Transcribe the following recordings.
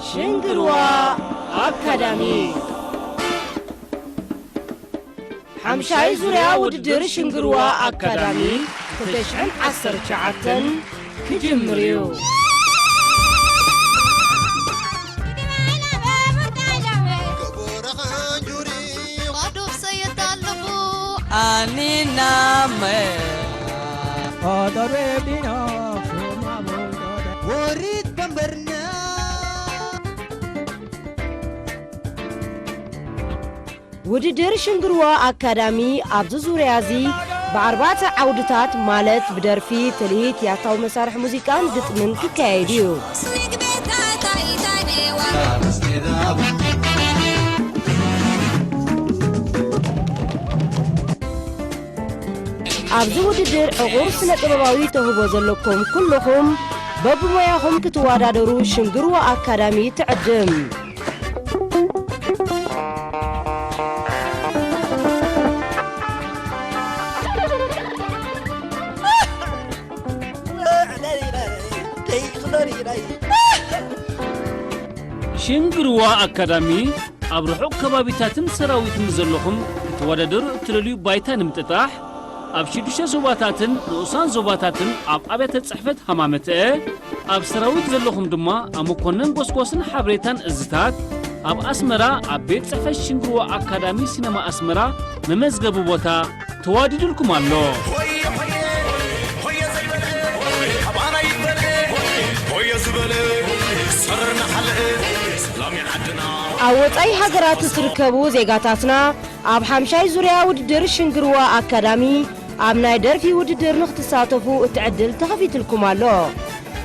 ሽንግርዋ ኣካዳሚ። ሓምሻይ ዙርያ ውድድር ሽንግርዋ ኣካዳሚ ክልተ ሽሕን ዓሰርተ ትሽዓተን ክጅምር እዩ። ኣኒናመ ወሪት በንበርና። ውድድር ሽንግርዋ ኣካዳሚ ኣብዚ ዙርያ እዚ ብኣርባዕተ ዓውድታት፣ ማለት ብደርፊ፣ ትልሂት፣ ያታዊ መሳርሒ ሙዚቃን ግጥምን ክካየድ እዩ። ኣብዚ ውድድር ዕቑር ስነ ጥበባዊ ተውህቦ ዘለኩም ኩልኹም በብሞያኹም ክትወዳደሩ ሽንግርዋ ኣካዳሚ ትዕድም። ሽንግርዋ ኣካዳሚ ኣብ ርሑቕ ከባቢታትን ሰራዊትን ዘለኹም ክትወዳደሩ እትደልዩ ባይታ ንምጥጣሕ ኣብ ሽዱሽተ ዞባታትን ንኡሳን ዞባታትን ኣብ ኣብያተ ጽሕፈት ሃማመተአ፣ ኣብ ሰራዊት ዘለኹም ድማ ኣብ መኮነን ጎስጎስን ሓበሬታን እዝታት፣ ኣብ ኣስመራ ኣብ ቤት ጽሕፈት ሽንግርዋ ኣካዳሚ ሲነማ ኣስመራ መመዝገቢ ቦታ ተዋዲዱልኩም ኣሎ። ሆየ ሆየ፣ ሆየ ዘይበለ፣ ካባና ይበለ፣ ሆየ ዝበለ፣ ሰረርና ሓለአ፣ ሰላም ይዓድና። ኣብ ወጻኢ ሃገራት እትርከቡ ዜጋታትና፣ ኣብ ሓምሻይ ዙርያ ውድድር ሽንግርዋ ኣካዳሚ ኣብ ናይ ደርፊ ውድድር ንክትሳተፉ እቲ ዕድል ተኸፊትልኩም ኣሎ።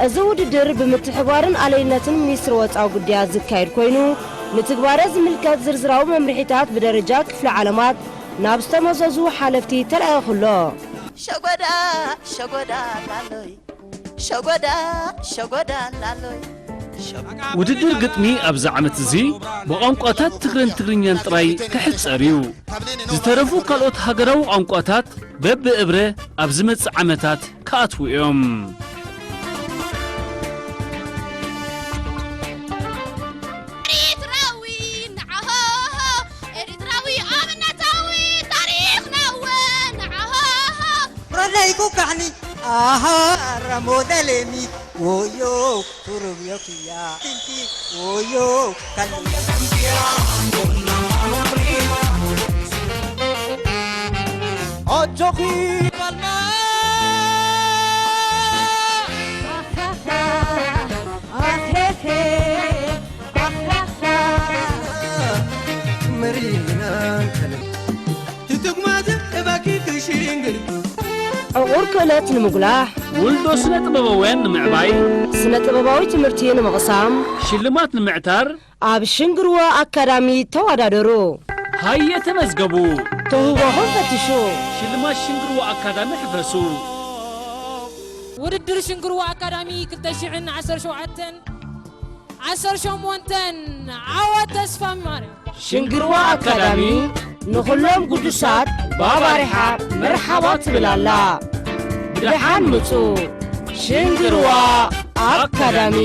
እዚ ውድድር ብምትሕብባርን ኣለይነትን ሚኒስትሪ ወጻኢ ጉዳያት ዝካየድ ኮይኑ፣ ንትግባረ ዝምልከት ዝርዝራዊ መምርሒታት ብደረጃ ክፍለ ዓለማት ናብ ዝተመዘዙ ሓለፍቲ ተላኢኹ ኣሎ። ሸጎዳ፣ ሸጎዳ ላሎይ፣ ሸጎዳ፣ ሸጎዳ ላሎይ። ውድድር ግጥሚ ኣብዚ ዓመት እዚ ብቋንቋታት ትግረን ትግርኛን ጥራይ ክሕጸር እዩ። ዝተረፉ ካልኦት ሃገራዊ ቋንቋታት በብእብረ ኣብ ዝመጽእ ዓመታት ክኣትዉ እዮም። ኤሪትራዊ ንዓሆሆ፣ ኤሪትራዊ ኣብነታዊ ታሪኽና እውን ንዓሆሆ። ረለይኩ ካሕኒ ኣሃ ረሞ ደሌሚ ወዮ ቱሩብ ዮኪያ ቲንቲ ወዮ ካሉ ኣጆኺ በልና። መሪና ከለ ትትጉማት እባኪ ክሽንግር። ዕቑር ክእለት ንምጉላሕ፣ ውልዶ ስነ ጥበባውያን ንምዕባይ፣ ስነ ጥበባዊ ትምህርቲ ንምቕሳም፣ ሽልማት ንምዕታር፣ ኣብ ሽንግርዋ ኣካዳሚ ተወዳደሩ። ሃየ ተመዝገቡ። ተውህቦኹም ፈትሹ። ሽልማት ሽንግርዋ ኣካዳሚ ሕፈሱ። ውድድር ሽንግርዋ ኣካዳሚ ክልተ ሽሕን ዓሰርተ ሸውዓተን ዓሰርተ ሸሞንተን ዓወት ተስፋ ማርያም። ሽንግርዋ ኣካዳሚ ንኹሎም ግዱሳት ባባሪሓ መርሓባ ትብል ኣላ። ብደሓን ምጹ። ሽንግርዋ ኣካዳሚ።